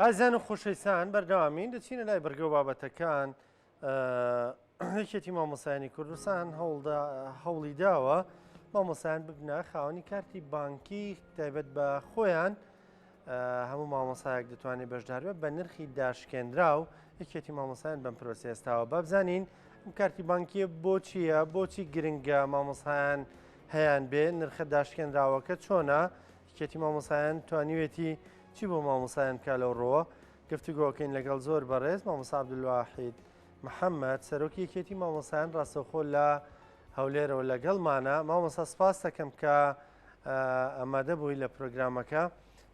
ئازیزان و خۆشەویستان بەردەوامین دەچینە لای بڕگە و بابەتەکان یەکێتی مامۆسایانی کوردستان هەوڵی داوە مامۆسایان ببنە خاوەنی کارتی بانکی تایبەت بە خۆیان هەموو مامۆسایەک دەتوانێت بەشدار بێت بە نرخی داشکێنراو یەکێتی مامۆسایان بەم پرۆسێستاوە بابزانین ئەم کارتی بانکیە بۆچیە بۆچی گرنگە مامۆسایان هەیان بێ نرخە داشکێنراوەکە چۆنە یەکێتی مامۆسایان توانیوێتی چی بۆ مامۆسایان بکا لەو ڕووە؟ گفتوگۆکەین لەگەڵ زۆر بەڕێز مامۆستا عەبدولواحید محەممەد سەرۆکی یەکێتی مامۆسایان ڕاستەوخۆ لە هەولێرەوە لەگەڵمانە. مامۆستا سپاس دەکەم کە ئامادە بووی لە پرۆگرامەکە.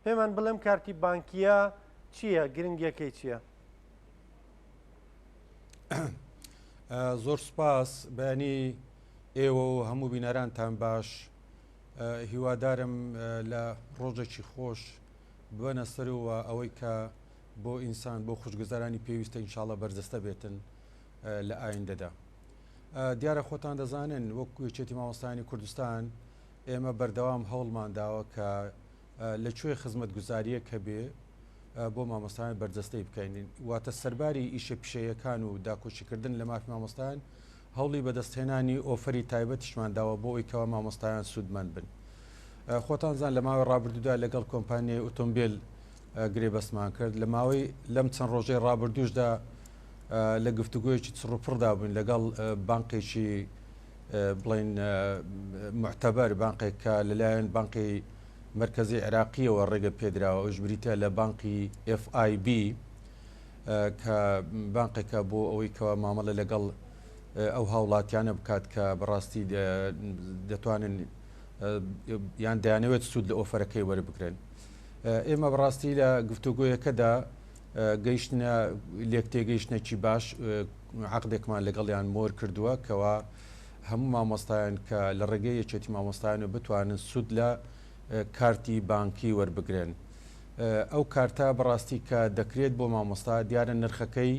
پێمان بڵێم کارتی بانکیە چییە؟ گرنگیەکەی چییە؟ زۆر سپاس بەیانی ئێوە و هەموو بینەرانتان باش. هیوادارم لە ڕۆژێکی خۆش ببەنە سەر و ئەوەی کە بۆ ئینسان بۆ خوشگوزارانی پێویستە ئینشاڵە بەرجەستە بێتن لە ئایندەدا. دیارە خۆتان دەزانن وەکو یەکێتی مامۆستایانی کوردستان ئێمە بەردەوام هەوڵمان داوە کە لە کوێ خزمەتگوزارییەک هەبێ بۆ مامۆستایان بەرجەستەی بکەین واتە سەرباری ئیشە پیشەیەکان و داکۆکیکردن لە مافی مامۆستایان هەوڵی بەدەستهێنانی ئۆفەری تایبەتیشمان داوە بۆ ئەوی کەوا مامۆستایان سوودمەند بن. خۆتان زان لە ماوەی ڕابردوودا لەگەڵ کۆمپانیای ئۆتۆمبیل گرێبەستمان کرد لە ماوەی لەم چەند ڕۆژەی ڕابردووشدا لە گفتوگۆیەکی چڕوپڕدا بووین لەگەڵ بانقێکی بڵین معتەبەر بانقێک کە لەلایەن بانقی مرکزی عێراقیەوە ڕێگە پێدراوە ئەوش بریتە لە بانقی FIB کە بانقێکە بۆ ئەوەی کەوا مامەڵە لەگەڵ ئەو هاوڵاتیانە بکات کە بەڕاستی دەتوانن یان دەیانەوێت سوود لە ئۆفەرەکەی وەربگرن. ئێمە بەڕاستی لە گفتوگۆیەکەدا گەیشتنە لێک تێگەیشتنێکی باش عقدێکمان لەگەڵیان مۆر کردووە کەوا هەموو مامۆستایان کە لە ڕێگەی یەکێتی مامۆستایان و بتوانن سوود لە کارتی بانکی وەربگرن. ئەو کارتە بەڕاستی کە دەکرێت بۆ مامۆستا دیارە نرخەکەی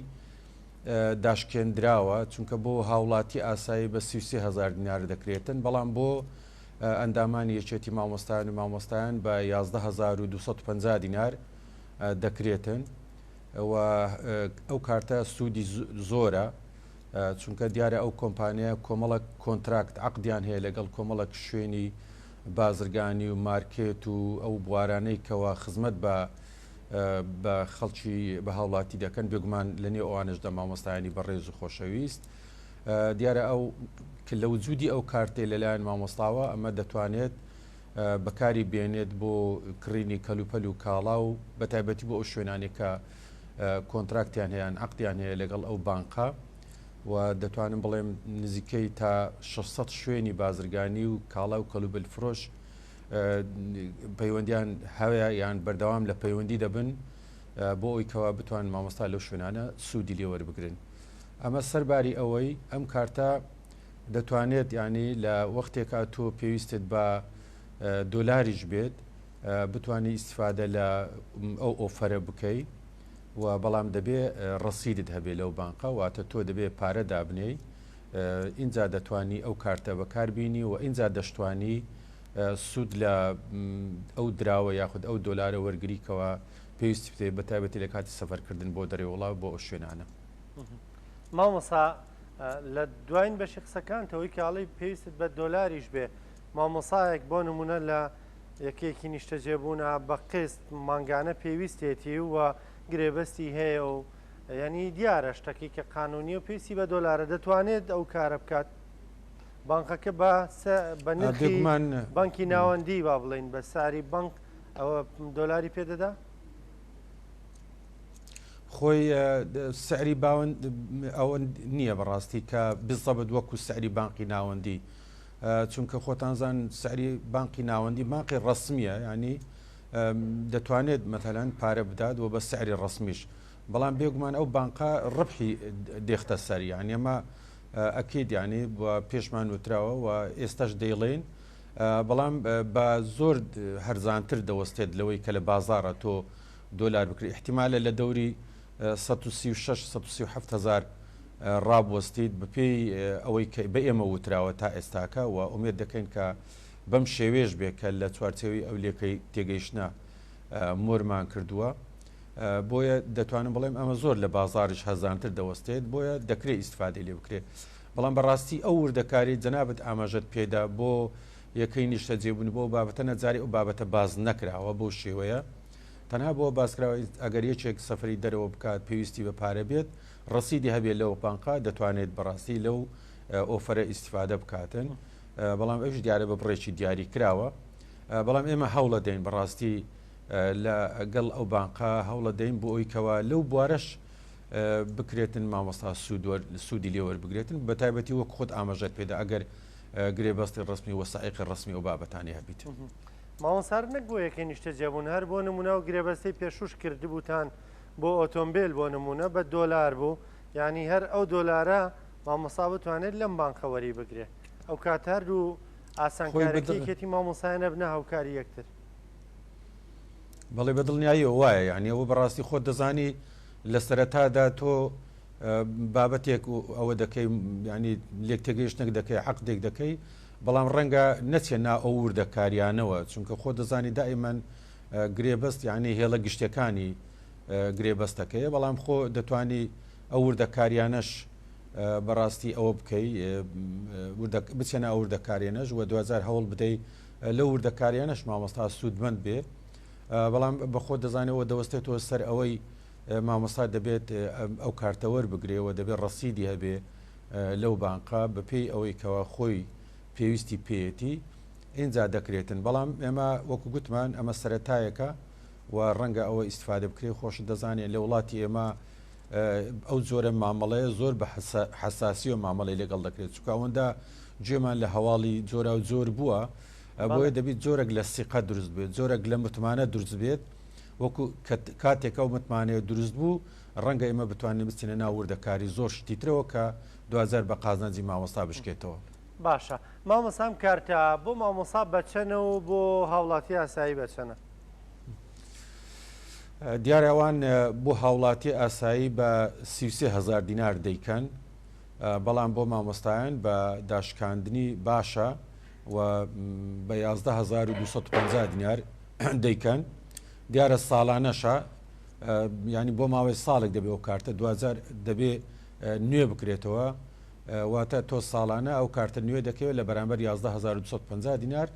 داشکێندراوە چونکە بۆ هاوڵاتی ئاسایی بە 33 هزار دینار دەکرێتن بەڵام بۆ ئەندامانی یەکێتی مامۆستایان و مامۆستایان بە 11250 دینار دەکرێتن و ئەو کارتە سوودی زۆرە چونکە دیارە ئەو کۆمپانیا کۆمەڵک کۆنتراکت عقدیان هەیە لەگەڵ کۆمەڵک شوێنی بازرگانی و مارکێت و ئەو بوارانەی کەوا خزمەت بە بە خەڵکی بە هاوڵاتی دەکەن بێگومان لە نێو ئەوانەشدا مامۆستایانی بەڕێز و خۆشەویست دیارە ئەو لە وجودی ئەو کارتەی لەلایەن مامۆستاوە ئەمە دەتوانێت بەکاری بێنێت بۆ کڕینی کەلوپەل و کاڵا و بەتایبەتی بۆ ئەو شوێنانێک کە کۆنتراکتیان هەیە عقدیان هەیە لەگەڵ ئەو بانقە و دەتوانم بڵێم نزیکەی تا 600 شوێنی بازرگانی و کاڵا و کەلوبل فرۆش پەیوەندیان هەیە یان بەردەوام لە پەیوەندی دەبن بۆ ئەوی کەوا بتوان مامۆستا لەو شوێنانە سوودی لێوەربگرن ئەمە سەرباری ئەوەی ئەم کارتە دەتوانێت ینی لە وەختێکا تۆ پێویستت بە دۆلاریش بێت بتانی ئیسفادە لە ئەو ئۆفەرە بکەیت و بەڵام دەبێ ڕەسیدت هەبێ لەو بانقە واتە تۆ دەبێ پارە دابنێی ئینجا دەتوانی ئەو کارتە بەکاربینی و ئینجا دەشتوانی سوود لە ئەو دراوە یاخود ئەو دۆلارە وەرگری کەوا پێویستی پێ بە تایبەتی لە کاتی سەفەرکردن بۆ دەرەوەی وڵات بۆ ئەو شوێنانە. مامۆسا لە دواین بەشی قسەکانتەوەی کاڵی پێویستت بە دۆلاریش بێ مامۆسایەک بۆ نمونە لە یەکەیەکی نیشتەجێبوونە بە قیست مانگانە پێویستێتی و گرێبەستی هەیە و یعنی دیارە شتەکەی کە قانونیە و پێویستی بە دۆلارە دەتوانێت ئەو کارە بکات بانقەکە بە بە نرخی بانکی ناوەندی با بڵین بە ساری بانک ئەوە دۆلاری پێدەدا؟ خۆی سعری باوەند ئەوە نییە بەڕاستی کە بزەبت وەکو سعری بانقی ناوەندی چونکە خۆتان زان سعری بانقی ناوەندی بانقی ڕەسمیە ینی دەتوانێت مەتەلەن پارە بدات و بە سعری ڕەسمیش بەڵام بێگومان ئەو بانقە ڕبحی دێختە سەر یعنی ئەمە ئەکید ینی پێشمان وتراوە و ئێستاش دەیڵێن بەڵام بە زۆر هەرزانتر دەوەستێت لەوەی کە لە بازارە تۆ دۆلار بکری احتیمالە لە دەوری 136 137 هزار ڕابوەستیت بەپێی ئەوەی کە بە ئێمە وتراوە تا ئێستاکە و ئومێد دەکەین کە بەم شێوەیەش بێ کە لە چوارچێوەی ئەو لێکەی تێگەیشتنە مۆرمان کردووە. بۆیە دەتوانم بڵێم ئەمە زۆر لە بازاڕیش هەرزانتر دەوەستێت بۆیە دەکرێت ئیسفادەی لێ بکرێت بەڵام بەڕاستی ئەو وردەکاری جەنابت ئاماژەت پێدا بۆ یەکەی نیشتەجێبوون بۆ بابەتە نەجاری ئەو بابەتە باز نەکراوە بەو شێوەیە تەنها بۆ باسکراوە ئەگەر یەکێک سەفری دەرەوە بکات پێویستی بە پارە بێت ڕسیدی هەبێت لەو بانقا دەتوانێت بەڕاستی لەو ئۆفەرە ئیسفادە بکاتن بەڵام ئەوش دیارە بە بڕێکی دیاری کراوە بەڵام ئێمە هەوڵە دەین بەڕاستی لە گەڵ ئەو بانقە هەوڵە دەین بۆ ئەوی کەوا لەو بوارەش بکرێتن مامۆستا سوودی لێوەربگرێتن بە تایبەتی وەک خۆت ئاماژەت پێدا ئەگەر گرێبەستی ڕسمی وەسائیقی ڕسمی ئەو بابەتانی هەبیت. مامۆستا هەر نەک بۆ یەکەی نیشتەجێبوون هەر بۆ نمونە ئەو گرێبەستەی پێشووش کردبووتان بۆ ئۆتۆمبێل بۆ نمونە بە دۆلار بوو یانی هەر ئەو دۆلارە مامۆستا بتوانێت لەم بانقە وەری بگرێ ئەو کات هەردوو ئاسانکارەکەی یەکێتی مامۆستایان ئەبنە هاوکاری یەکتر. بەڵێ بە دڵنیاییەوە وایە یعنی ئەوە بەڕاستی خۆت دەزانی لە سەرەتادا تۆ بابەتێک ئەوە دەکەی ینی لێک تێگەیشتنێک دەکەی عقدێک دەکەی بەڵام ڕەنگە نەچێ نا ئەو وردەکاریانەوە چونکە خۆ دەزانی دائیمەن گرێبەست یعنی هێڵە گشتەکانی گرێبەستەکەیە بەڵام خۆ دەتوانی ئەو وردەکاریانەش بەڕاستی ئەوە بکەی بچێنە ئەو وردەکاریانەش و دوجار هەوڵ بدەیت لەو وردەکاریانەش مامۆستا سوودمەند بێ بەڵام بەخۆ دەزانێت دەوەستێتەوە سەر ئەوەی مامۆستا دەبێت ئەو کارتە وەربگرێ و دەبێت ڕەسیدی هەبێ لەو بانقە بەپێی ئەوەی کەوا خۆی پێویستی پێیەتی ئینجا دەکرێتن بەڵام ئێمە وەکو گوتمان ئەمە سەرەتایەکە و ڕەنگە ئەوە ئیسفادە بکرێت خۆشت دەزانێت لە وڵاتی ئێمە ئەو جۆرە مامەڵەیە زۆر بە حەساسیەوە مامەڵەی لەگەڵ دەکرێت چونکە ئەوەندە گوێمان لە هەواڵی جۆرا و جۆر بووە بۆیە دەبیت جۆرێک لە سیقە دروست بێت جۆرێک لە متمانە دروست بێت وەکو کاتێک ئەو متمانەیە دروست بوو ڕەنگە ئێمە بتوانین بچینە ناو وردەکاری زۆر شتی ترەوە کە دوجار بە قازانجی مامۆستا بشکێتەوە. باشە مامۆستا ئەم کارتە بۆ مامۆستا بەچەنە و بۆ هاوڵاتی ئاسایی بەچەنە؟ دیارە ئەوان بۆ هاوڵاتی ئاسایی بە 33 هزار دینار دەیکەن بەڵام بۆ مامۆستایان بە داشکاندنی باشە و بە 11250 دینار دەیکەن دیارە ساڵانەشە ینی بۆ ماوەی ساڵێک دەبێ ئەو کارتە دوجار دەبێ نوێ بکرێتەوە واتە تۆ ساڵانە ئەو کارتە نوێ دەکەوێت لە بەرامبەر 11250 دینار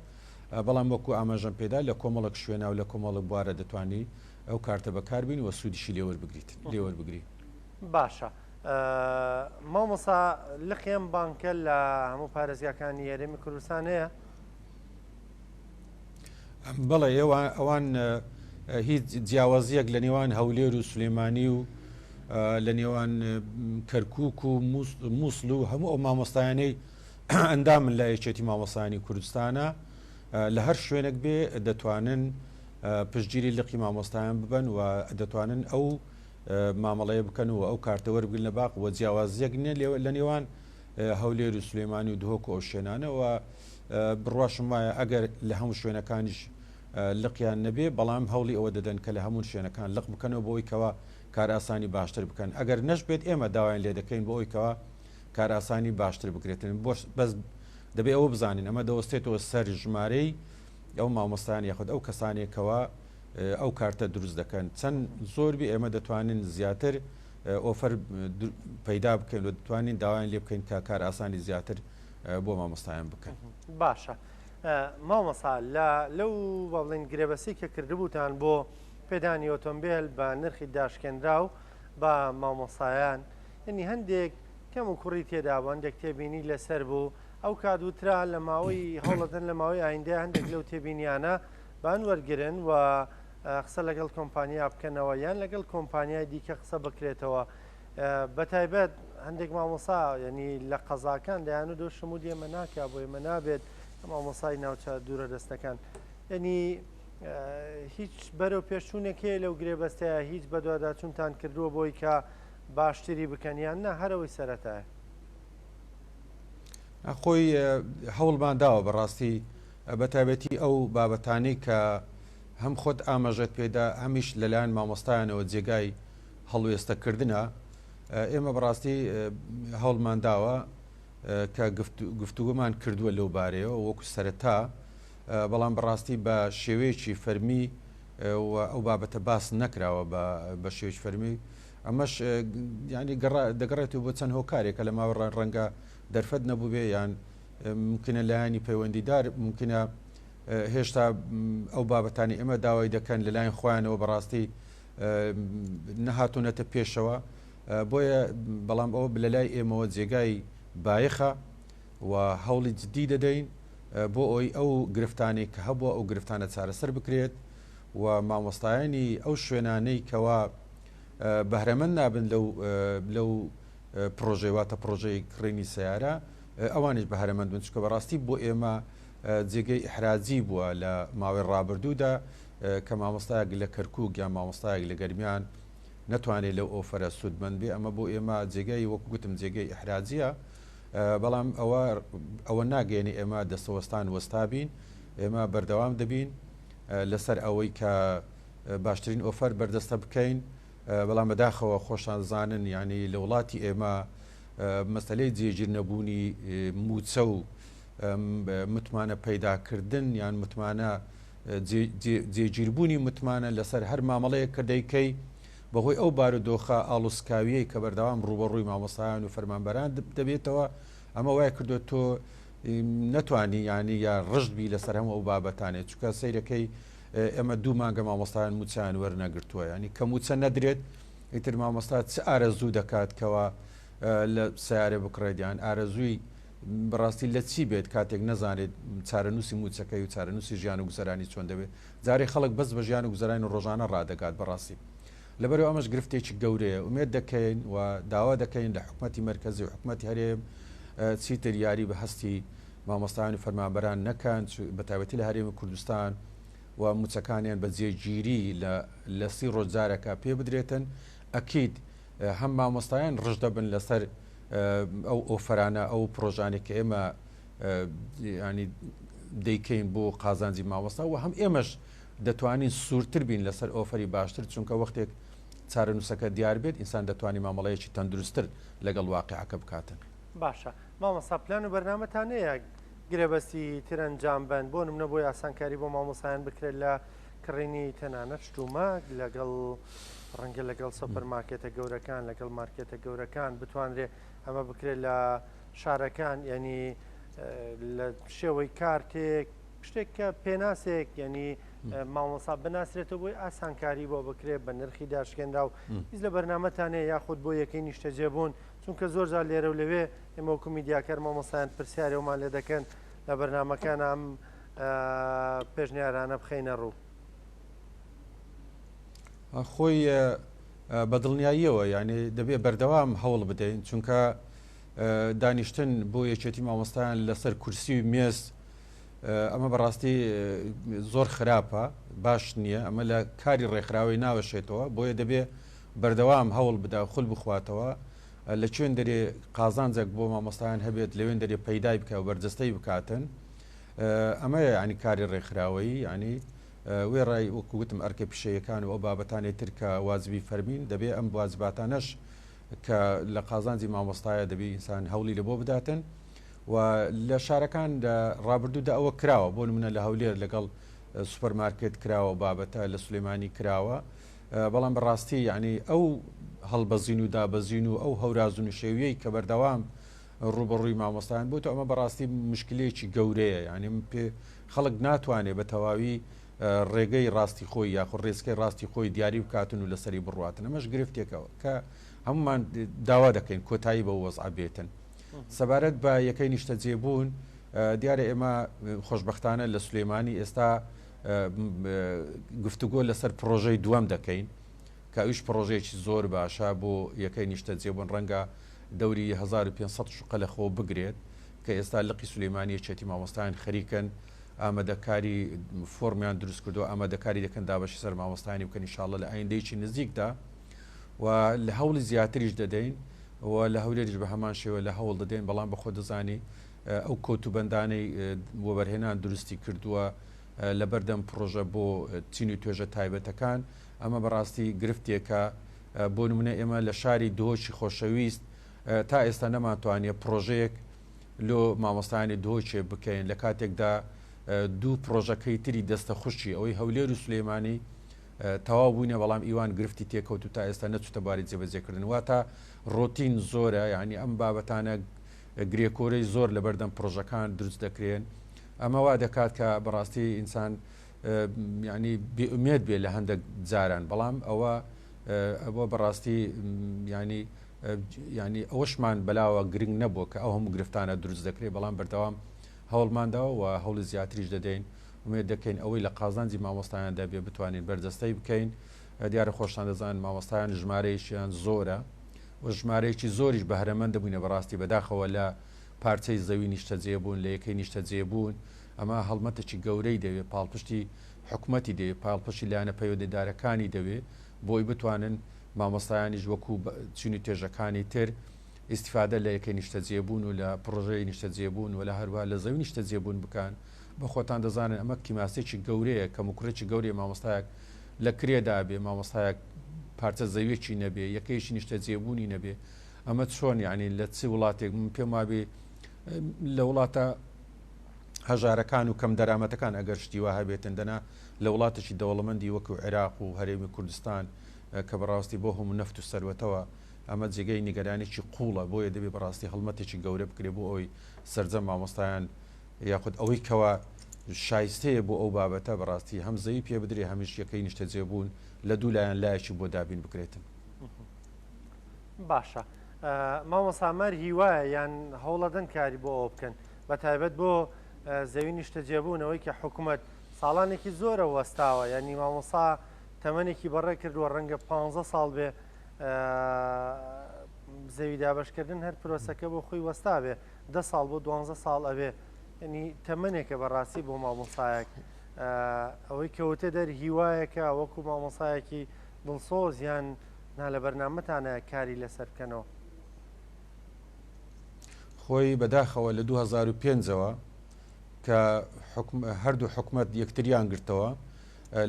بەڵام وەکو ئاماژەم پێدا لە کۆمەڵێک شوێنا و لە کۆمەڵێک بوارە دەتوانی ئەو کارتە بەکاربینی و سوودیشی لێ وەربگریت لێ وەربگری. باشە مامۆستا لقی ئەم بانکە لە هەموو پارێزگاکانی هەرێمی کوردستان هەیە؟ بەڵێ ئێوە ئەوان هیچ جیاوازیەک لە نێوان هەولێر و سلێمانی و لە نێوان کەرکک و مووسڵ و هەموو ئەو مامۆستایانەی ئەندامن لە یەکێتی مامۆستایانی کوردستانە لە هەر شوێنێک بێ دەتوانن پشتگیری لقی مامۆستایان ببن و دەتوانن ئەو مامەڵەیە بکەن و ئەو کارتە وەربگرن لە باق و جیاوازیەک نییە لە نێوان هەولێر و سلێمانی و دهۆک و ئەو شوێنانە و بڕواشم وایە ئەگەر لە هەموو شوێنەکانیش لقیان نەبێ بەڵام هەوڵی ئەوە دەدەن کە لە هەموو شوێنەکان لق بکەنەوە بۆی کەوا کارئاسانی باشتر بکەن ئەگەر نەش بێت ئێمە داوایان لێ دەکەین بۆ ئەوی کەوا کارئاسانی باشتر بکرێتن بۆش بەس دەبێ ئەوە بزانین ئەمە دەوەستێتەوە سەر ژمارەی ئەو مامۆستایان یاخود ئەو کەسانێکەوە ئەو کارتە دروست دەکەن چەند زۆربی ئێمە دەتوانین زیاتر ئۆفەر پەیدا بکەین و دەتوانین داوایان لێ بکەین کە کار ئاسانی زیاتر بۆ مامۆستایان بکەن. باشە مامۆستا لە لەو با بڵێین گرێبەستی کە کردبووتان بۆ پێدانی ئۆتۆمبێل بە نرخی داشکێنراو بە مامۆستایان یعنی هەندێک کەم و کوڕی تێدا بوو هەندێک تێبینی لەسەر بوو ئەو کات وترا لە ماوەی هەوڵەدەن لە ماوەی ئایندە هەندێک لەو تێبینیانە بان وەرگرن و قسە لەگەڵ کۆمپانیا بکەنەوە یان لەگەڵ کۆمپانیای دیکە قسە بکرێتەوە بەتایبەت هەندێک مامۆسا یعنی لە قەزاکان دەیان و دۆ شمول ئێمە ناکا بۆ ئێمە نابێت مامۆسای ناوچە دوورە دەستەکان یعنی هیچ بەرەو پێشچوونێک هەیە لەو گرێبەستەیە هیچ بەدواداچوونتان کردووە بۆی کە باشتری بکەن یان نا هەر ئەوەی سەرەتایە؟ خۆی هەوڵمان داوە بەڕاستی بە تایبەتی ئەو بابەتانەی کە هەم خۆت ئاماژەت پێدا هەمیش لەلایەن مامۆستایانەوە جێگای هەڵوێستەکردنە ئێمە بەڕاستی هەوڵمان داوە کە گفتوگۆمان کردووە لەو بارەیەوە وەکو سەرەتا بەڵام بەڕاستی بە شێوەیەکی فەرمی و ئەو بابەتە باس نەکراوە بە شێوەی فەرمی ئەمەش ینی دەگەڕێتەوە بۆ چەند هۆکارێکە لە ماوە ڕەنگە دەرفەت نەبووبێ یان ممکنە لایەنی پەیوەندیدار ممکنە هێشتا ئەو بابەتانی ئێمە داوای دەکەن لەلایەن خۆیانەوە بەڕاستی نەهاتوونەتە پێشەوە بۆیە بەڵام ئەوە لەلای ئێمەوە جێگای بایەخە و هەوڵی جدی دەدەین بۆ ئەوی ئەو گرفتانەی کە هەبووە ئەو گرفتانە چارەسەر بکرێت و مامۆستایانی ئەو شوێنانەی کەوا بەهرەمەند نابن لەو لەو پرۆژەی واتە پرۆژەی کڕینی سیارە ئەوانیش بەهرەمەند بن چکە بەڕاستی بۆ ئێمە جێگەی ئیحراجی بووە لە ماوەی ڕابردوودا کە مامۆستایەک لە کەرکوک یان مامۆستایەک لە گەرمیان نەتوانێت لەو ئۆفەرە سوودمەند بێ ئەمە بۆ ئێمە جێگەی وەکو گوتم جێگەی ئیحراجیە بەڵام ئەوە ئەوە ناگەێنی ئێمە دەستەوەستان وەستابین ئێمە بەردەوام دەبین لەسەر ئەوەی کە باشترین ئۆفەر بەردەستە بکەین بەڵام بەداخەوە خۆشان زانن یعنی لە وڵاتی ئێمە مەسلەی جێگیر نەبوونی موچە و متمانە پەیداکردن یان متمانە جێگیربوونی متمانە لەسەر هەر مامەڵەیەک کە دەیکەی بەهۆی ئەو بارودۆخە ئاڵوسکاویەی کە بەردەوام ڕووبەڕووی مامۆستایان و فەرمانبەران دەبێتەوە ئەمە وای کردو تۆ نەتوانی ینی یا ڕشت بی لەسەر هەموو ئەو بابەتانێت چکە سیرەکەی ئێمە دوو مانگە مامۆستایان موچیان وەرنەگرتووە ینی کە موچە نەدرێت ئیتر مامۆستا چ ئارەزوو دەکات کەوا لە سیارە بکڕێت یان ئارەزووی بەڕاستی لە چی بێت کاتێک نەزانێت چارەنووسی مووچەکەی و چارەنووسی ژیان و گوزەرانی چۆن دەبێت جارێ خەڵک بەس بە ژیان و گوزەرانی ڕۆژانە ڕادەگات بەڕاستی لەبەرئەوە ئەمەش گرفتێکی گەورەیە ئومێد دەکەین و داوا دەکەین لە حکومەتی مەرکەزی و حکومەتی هەرێم چیتر یاری بە هەستی مامۆستایان و فەرمانبەران نەکەن بە تایبەتی لە هەرێمی کوردستان و مووچەکانیان بە جێگیری لە سی ڕۆژ جارەکە پێ بدرێتن ئەکید هەم مامۆستایان ڕژ دەبن لەسەر ئەو ئۆفەرانە ئەو پرۆژانێک کە ئێمە ینی دەیکەین بۆ قازانجی مامۆستا و هەم ئێمەش دەتوانین سوورتر بین لەسەر ئۆفەری باشتر چونکە وەختێک چارەنووسەکە دیار بێت ئینسان دەتوانانی مامەڵەیەکی تەندروستتر لەگەڵ واقعەکە بکاتن. باشە مامۆستا پلان و بەرنامەتان هەیە گرێبەستی تر ئەنجام بەن بۆ نمونە بۆی ئاسانکاری بۆ مامۆستایان بکرێت لە کڕینی تەنانەت شتومەک لەگەڵ ڕەنگە لەگەڵ سۆپەر مارکێتە گەورەکان لەگەڵ مارکێتە گەورەکان بتوانرێ ئەمە بکرێت لە شارەکان ینی لە شێوەی کارتێک شتێک کە پێناسێک ینی مامۆسا بناسرێتەوە بۆی ئاسانکاری بۆ بکرێت بە نرخی داشکێنرا و هیچ لە بەرنامەتانەیە یاخود بۆ یەکەی نیشتەجێبوون چونکە زۆر جار لێرە و لەوێ ئێمە وەکو میدیاکەر مامۆستایان پرسیاری ئەومان لێ دەکەن لە بەرنامەکان ئەم پێشنیارانە بخەینە ڕوو. خۆی بە دڵنیاییەوە یعنی دەبێ بەردەوام هەوڵ بدەین چونکە دانیشتن بۆ یەکێتی مامۆستایان لەسەر کورسی و مێز ئەمە بەڕاستی زۆر خراپە باش نییە ئەمە لە کاری ڕێکخراوەی ناوەشێتەوە بۆیە دەبێ بەردەوام هەوڵ بدا خول بخواتەوە لە کوێن دەرێ قازانجێک بۆ مامۆستایان هەبێت لەوێن دەرێ پەیدای بکە و بەرجەستەی بکاتن ئەمەیە ینی کاری ڕێکخراوەیی ینی وێڕای وەکو وتم ئەرکە پیشەیەکان و ئەو بابەتانی تر کە واجبی فەرمین دەبێ ئەم واجباتانەش کە لە قازانجی مامۆستایە دەبێ ئینسان هەوڵی لە بۆ بداتن و لە شارەکان لە ڕابردوودا ئەوە کراوە بۆ نمونە لە هەولێر لەگەڵ سوپەرمارکێت کراوە بابەتە لە سلێمانی کراوە بەڵام بەڕاستی یعنی ئەو هەڵبەزین و دابەزین و ئەو هەوراز و نشێویەی کە بەردەوام ڕوبەڕووی مامۆستایان بۆ تۆ ئەمە بەڕاستی مشکلەیەکی گەورەیە یعنی پێ خەڵک ناتوانێت بە تەواوی ڕێگەی ڕاستی خۆی یاخود ڕێچکەی ڕاستی خۆی دیاری بکاتن و لەسەری بڕواتن ئەمەش گرفتێکەوە کە هەمومان داوا دەکەین کۆتایی بە وەزع بێتن سەبارەت بە یەکەی نیشتەجێبوون دیارە ئێمە خۆشببختانە لە سلێمانی ئێستا گفتوگۆ لەسەر پرۆژەی دووەم دەکەین کە ئەویش پرۆژەیەکی زۆر باشە بۆ یەکەی نیشتەجێبوون ڕەنگە دەوری 1500 شوقە لە خۆ بگرێت کە ئێستا لقی سلێمانی یەکێتی مامۆستایان خەریکن ئامادەکاری فۆرمیان دروست کردو ئامادەکاری دەکەن دابەشی سەر مامۆستایانی بکەن ئینشاءاللە لە ئایندەیەکی نزیکدا و لە هەوڵی زیاتریش دەدەین و لە هەولێریش بە هەمان شێوە لە هەوڵ دەدەین بەڵام بەخۆ دەزانی ئەو کۆتوبەندانەی وەبەرهێنان دروستی کردووە لەبەردەم پڕۆژە بۆ چین و توێژە تایبەتەکان ئەمە بەڕاستی گرفتێکە بۆ نمونە ئێمە لە شاری دهۆکی خۆشەویست تا ئێستا نەمانتوانیە پڕۆژەیەک لۆ مامۆستایانی دهۆکێ بکەین لە کاتێکدا دوو پڕۆژەکەی تری دەستە خوشکی ئەوەی هەولێر و سلێمانی. تەواو بووینە بەڵام ئیوان گرفتی تێکەوت و تا ئێستا نەچوتە بواری جێبەجێکردن واتە ڕۆتین زۆرە یعنی ئەم بابەتانە گرێکۆرەی زۆر لەبەردەم پرۆژەکان دروست دەکرێن ئەمە وا دەکات کە بەڕاستی ئینسان یعنی بێئومێد بێ لە هەندێک جاران بەڵام ئەوە ئەوە بەڕاستی ینی ینی ئەوەشمان بەلاوە گرنگ نەبووە کە ئەو هەموو گرفتانە دروست دەکرێت بەڵام بەردەوام هەوڵمانداوە و هەوڵی زیاتریش دەدەین ئومێد دەکەین ئەوەی لە قازانجی مامۆستایاندا بێ بتوانین بەرجەستەی بکەین. دیارە خۆشتان دەزانن مامۆستایان ژمارەیەکیان زۆرە و ژمارەیەکی زۆریش بەهرەمەند بووینە بەڕاستی بەداخەوە لە پارچەی زەوی نیشتەجێ بوون لە یەکەی نیشتەجێ بوون ئەمە هەڵمەتێکی گەورەی دەوێ پاڵپشتی حکومەتی دەوێ پاڵپشتی لایەنە پەیوەندیدارەکانی دەوێ بۆی بتوانن مامۆستایانیش وەکو چین و توێژەکانی تر ئیستیفادە لە یەکەی نیشتەجێبوون و لە پڕۆژەی نیشتەجێبوون و لە هەروەها لە زەوی نیشتەجێبوون بکەن. بە خۆتان دەزانن ئەمە کیماسێکی گەورەیە، کەموکوڕێکی گەورەیە مامۆستایەک لە کرێدا بێ، مامۆستایەک پارچە زەویەکی نەبێ، یەکەیەکی نیشتەجێبوونی نەبێ. ئەمە چۆن یعنی لە چ وڵاتێک من پێم وابێ لە وڵاتە هەژارەکان و کەم دەرامەتەکان ئەگەر شتی وا هەبێتن دەنا لە وڵاتێکی دەوڵەمەندی وەکو عێراق و هەرێمی کوردستان کە بەڕاستی بۆ هەموو نەفت و سەروەتەوە ئەمە جێگەی نیگەرانیی قووڵە، بۆیە دەبێ بەڕاستی هەڵمەتێکی گەورە بکرێ بۆ ئەوەی سەرجەم مامۆستایان یاخود ئەوەی کەوا شایستەیە بۆ ئەو بابەتە بەڕاستی هەم زەوی پێ بدرێ هەمیش یەکەی نیشتەجێبوون لە دوو لایەن لایەکی بۆ دابین بکرێتن. باشە مامۆستا مەر هیوایە یان هەوڵەدەن کاری بۆ ئەوە بکەن بە تایبەت بۆ زەوی نیشتەجێبوونەوەی کە حکوومەت ساڵانێکی زۆرە وەستاوە یعنی مامۆسا تەمەنێکی بەڕێ کردووە ڕەنگە پ ساڵ بێ زەوی دابەشکردن هەر پرۆسەکە بۆ خۆی وەستابێ دە ساڵ بۆ دوانزە ساڵ ئەبێ ینی تەمەنێکە بەڕاستی بۆ مامۆسایەک ئەوەی کەوتە دەر هیوایەکە وەکو مامۆسایەکی دڵسۆز یان نا لە بەرنامەتانە کاری لەسەر بکەنەوە. خۆی بەداخەوە لە 2005ەوە کە هەردوو حکومەت یەکتریان گرتەوە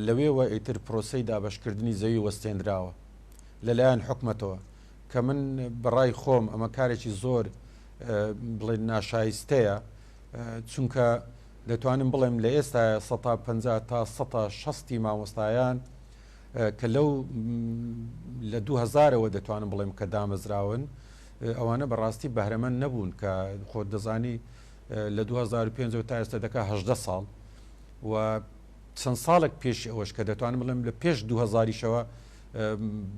لەوێوە ئیتر پرۆسەی دابەشکردنی زەوی وەستێنراوە لەلایەن حکومەتەوە کە من بەڕای خۆم ئەمە کارێکی زۆر بڵێن ناشایستەیە چونکە دەتوانم بڵێم لە ئێستا 150 تا 160 مامۆستایان کە لەو لە 2000ەوە دەتوانم بڵێم کە دامەزراون ئەوانە بەڕاستی بەهرەمەند نەبوون کە خۆت دەزانی لە 2005 تا ئێستا دەکا هەدە ساڵ و چەند ساڵێک پێش ئەوەش کە دەتوانم بڵێم لە پێش دوهەزاریشەوە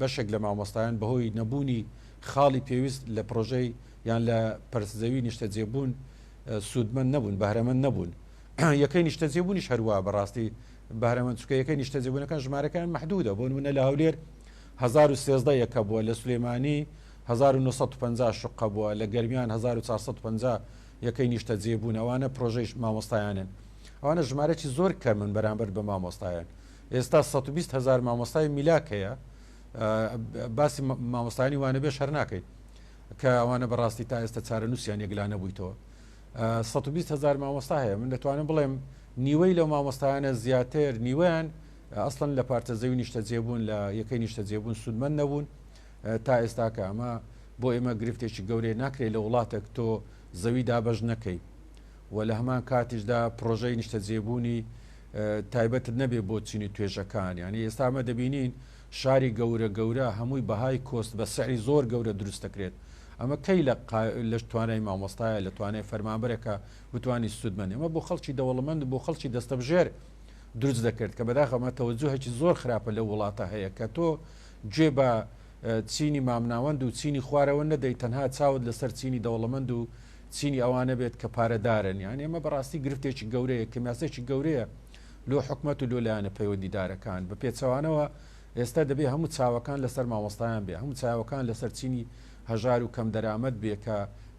بەشێک لە مامۆستایان بەهۆی نەبوونی خاڵی پێویست لە پرۆژەی یان لە پەرستزەوی نیشتەجێبوون سوودمەند نەبوون بەهرەمەند نەبوون یەکەی نیشتەجێبوونیش هەروە بەڕاستی بەهرەمەند چکە یەکەی نیشتەجێبوونەکان ژمارەکان محدودە بۆ نمونە لە هەولێر 1013 یەکە بووە لە سلێمانی 1950 شقە بووە لە گەرمیان 1450 یەکەی نیشتەجێبوون ئەوانە پرۆژەی مامۆستایانن ئەوانە ژمارەی زۆر کەمن بەرامبەر بە مامۆستایان ئێستا 120 هزار مامۆستای میلاک هەیە باسی مامۆستایانی وانەبێژ هەر ناکەیت کە ئەوانە بەڕاستی تا ئێستا چارەنووسیان یەکلا نەبوویتەوە 120 هزار مامۆستا هەیە من دەتوانم بڵێم نیوەی لەو مامۆستایانە زیاتر نیوەیان ئەسڵەن لە پارتە زەوی نیشتەجێبوون لە یەکەی نیشتەجێبوون سوودمەند نەبوون تا ئێستاکە ئەمە بۆ ئێمە گرفتێکی گەورەیە ناکرێت لە وڵاتێک تۆ زەوی دابەش نەکەی و لە هەمان کاتیشدا پرۆژەی نیشتەجێبوونی تایبەتت نەبێ بۆ چینی توێژەکان یعنی ئێستا ئەمە دەبینین شاری گەورە گەورە هەمووی بەهای کۆست بە سعری زۆر گەورە دروست دەکرێت ئەمە کەی لە لە توانای مامۆستایە لە توانای فەرمانبەرێکە بتوانانی سوودمەند ئەمە بۆ خەڵکی دەوڵەمەند بۆ خەڵکی دەستەبژێر دروست دەکرد کە بەداخەوە تەوەجوهێکی زۆر خراپە لەو وڵاتە هەیە کە تۆ گوێ بە چینی مامناوەند و چینی خوارەوە نەدەی تەنها چاوت لەسەر چینی دەوڵەمەند و چینی ئەوانە بێت کە پارەدارن یان ئێمە بەڕاستی گرفتێکی گەورەیە کەمیاسێکی گەورەیە لۆ حکومەت و لۆ لایەنە پەیوەندیدارەکان بە پێچەوانەوە ئێستا دەبێ هەموو چاوەکان لەسەر مامۆستایان بێ هەموو چاوەکان لەسەر چینی هەژار و کەم دەرامەت بێ کە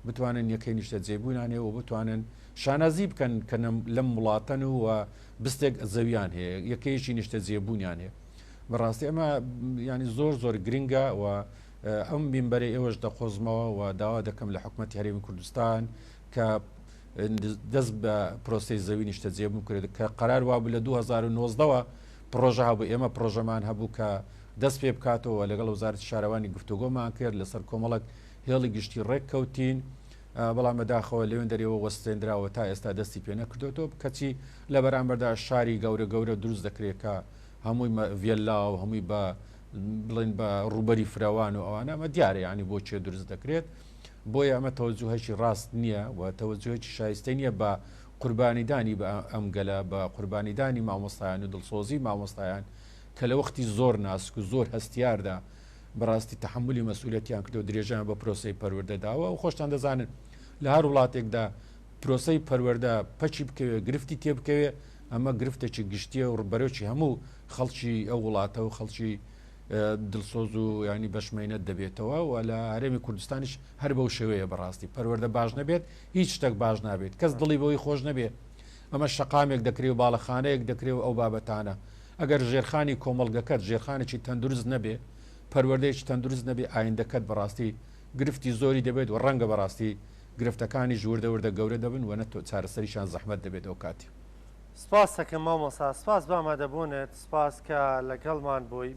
بتوانن یەکەی نیشتەجێبوونیان هەیە و بتوانن شانازی بکەن کە لەم وڵاتەن و بستێک زەویان هەیە یەکەیەکی نیشتەجێبوونیان هەیە بەڕاستی ئەمە ینی زۆر زۆر گرنگە و ئەم مینبەرەی ئێوەش دەقۆزمەوە و داوا دەکەم لە حکوومەتتی هەرێمی کوردستان کە دەست بە پرۆسی زەوی نیشتەجێبوون کرد کە قرار وابوو لە 2009ەوە پرۆژە هەبوو ئێمە پرۆژەمان هەبوو کە دەست پێ بکاتەوە لەگەڵ وەزارەتی شارەوانی گفتوگۆمان کرد لەسەر کۆمەڵک هێڵی گشتی ڕێک کەوتین بەڵام بەداخەوە لەوێندەرەوە وەستێنراوە تا ئێستا دەستی پێ نەکردوێتەوە کەچی لە بەرامبەردا شاری گەورە گەورە دروست دەکرێت کە هەمووی ڤێللا و هەمووی بە بڵێن بە ڕووبەری فراوان و ئەوانە ئەمە دیارە یعنی بۆ چێ دروست دەکرێت بۆیە ئەمە تەوەجوهێکی ڕاست نییە و تەوەجوهێکی شایستە نییە بە قوربانیدانی بە ئەم گەلە بە قوربانیدانی مامۆستایان و دڵسۆزی مامۆستایان کە لە وەختی زۆر ناسک و زۆر هەستیاردا بەڕاستی تەحملی مەسئولەتیان کردو درێژەیان بە پرۆسەی پەروەردە داوە و خۆشتان دەزانن لە هەر وڵاتێکدا پرۆسەی پەروەردە پەکی بکەوێ گرفتی تێ بکەوێ ئەمە گرفتێکی گشتیە و بەرۆکی هەموو خەڵکی ئەو وڵاتە و خەڵکی دڵسۆز و ینی بەشمەینەت دەبێتەوە و لە هەرێمی کوردستانیش هەر بەو شێوەیە بەڕاستی پەروەردە باش نەبێت هیچ شتێک باش نابێت کەس دڵی بەوەی خۆش نەبێت ئەمە شەقامێک دەکرێ و باڵەخانەیەک دەکرێ و ئەو بابەتانە ئەگەر ژێرخانی کۆمەڵگەکەت ژێرخانێکی تەندروست نەبێ پەروەردەیەکی تەندروست نەبێ ئایندەکەت بەڕاستی گرفتی زۆری دەبێت و ڕەنگە بەڕاستی گرفتەکانیش وردە وردە گەورە دەبن و نەتۆ چارەسەریشان زەحمەت دەبێت ئەو کاتی. سپاس ئەکەم مامۆستا سپاس بۆ ئامادەبوونت سپاس کە لەگەڵمان بووی.